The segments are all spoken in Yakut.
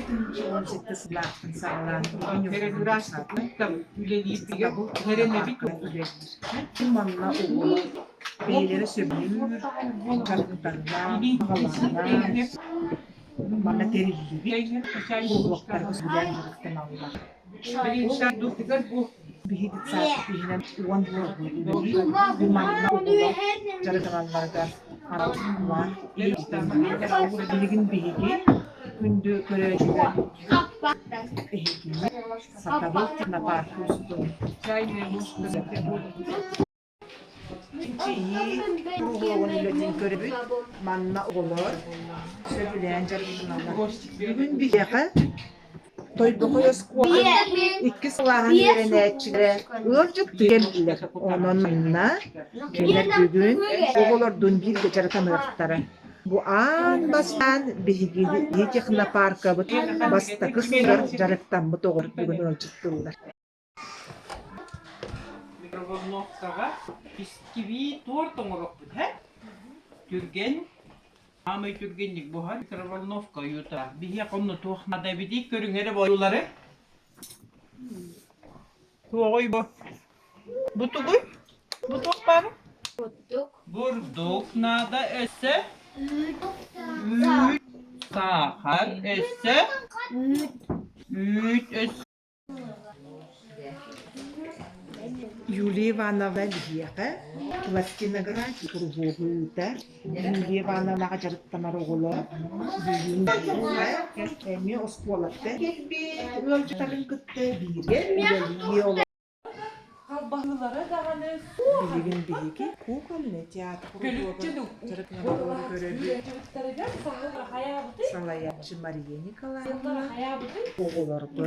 2017 сыллаахтан саҕалаан Үлэлиирбигэр Сатабыл эрэнэбит. технопаркаҕа үлэлиир. Манна оҕолор бэйэлэрэ сөбүлүүр дьарыктарынан, баҕаларынан манна тэриллибит куруһуоктарга сөбүлээн дьарыктаналлар. Биһиги детсадпыт иһинэн уон куруһуок үлэлиир. Бу манна оҕолор дьарыктаналларыгар аналлаах Билигин биһиги күндү көрөөччүлэр эһигини Сатабыл технопарка устун Чинчийии куруһуогун үлэтин көрөбүт. Манна оҕолор сөбүлээн дьарыктаналлар. Бүгүн биһиэхэ Тойбохой оскуолатын иккис кылааһын үөрэнээччилэрэ ыалдьыттыы кэллилэр. Онон манна кинилэр бүгүн оҕолордуун бииргэ дьарыктаныахтара. Бу аан бастаан биһиги технопаркабыт бастакы сылыгар дьарыктаммыт оҕолор бүгүн ыалдьыттыыллар. Микроволновкаҕа бискибиит торт оҥоруохпут һэ? Түргэн, саамай түргэнник буһар микроволновка уйута. Биһиэхэ онно туох наада эбитий? Көрүҥ эрэ ойуулары. Туоҕуй бу? Бу тугуй? Бу туох баар? Бурдук. Бурдук наада өссө? Үүт. Саахар өссө? Үүт. Үүт өссө? Юлия Ивановна биһиэхэ пластинография куруһуогу ыытар. Юлия Ивановнаҕа дьарыктанар оҕолор бүгүн биһиэхэ эмиэ оскуолаттан кэлбит ыалдьыттарын кытта бииргэ үлэлии олорор. Халбаһыылара даҕаны суох. Билигин биһиги кукольный театр Көлүччэ куруһуогар көрөбүт. Салайааччы Мария Николаевна оҕолорго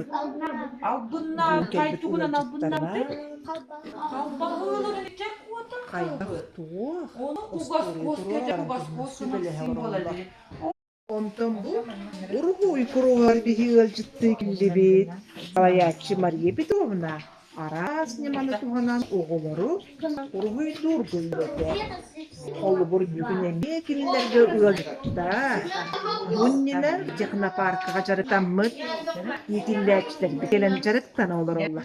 Албыннаан бүгүн кэлбит тугунан ыалдьыттарга албыннаабытый? Халбаһыыларын ичэ куотан хайдах хаалбыт. туох Ону кугас остуоруйа куоска туруорарын кугас туһунан куоскунан сүбэлэһэ символ олороллор. эбит. Онтон бу уруһуй куруһугар биһи ыалдьыттыы киллибит. Салайааччы Мария Петровна араас ньыманы туһанан оҕолору уруһуйдуурга үөрэтэр. Холобур, бүгүн эмиэ кинилэргэ ыалдьыттаа. Бу иннинэ технопаркаҕа дьарыктаммыт иитиллээччилэрбит кэлэн дьарыктана олороллор.